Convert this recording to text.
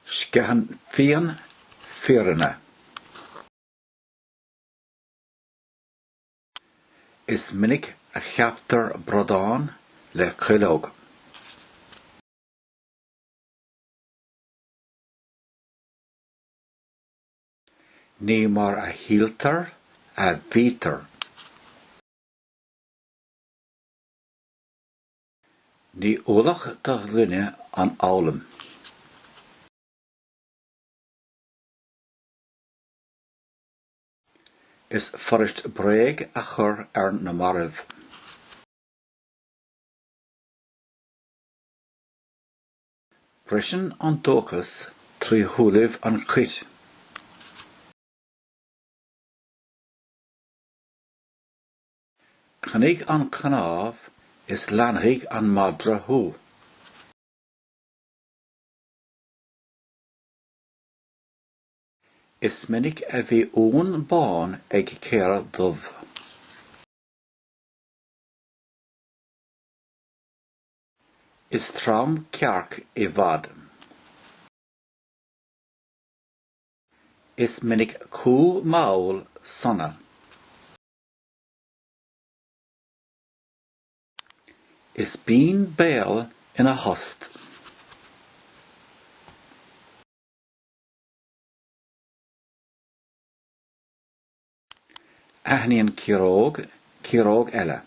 Sceitheann pian fírinne. Is minic a cheaptar bradán le cuileog. Ní mar a shíltear a bhítear. Ní ualach do dhuine an fhoghlaim. Is fuirist bréag a chur ar na mairbh. Briseann an dóchas trí shúilibh an chait. Coinnigh an chnámh is leanfaidh an madra thú. Is minic a bhí uan bán ag caora dubh. Is trom cearc i bhfad. Is minic cú mall sona. Is binn béal ina thost. Aithníonn ciaróg ciaróg eile.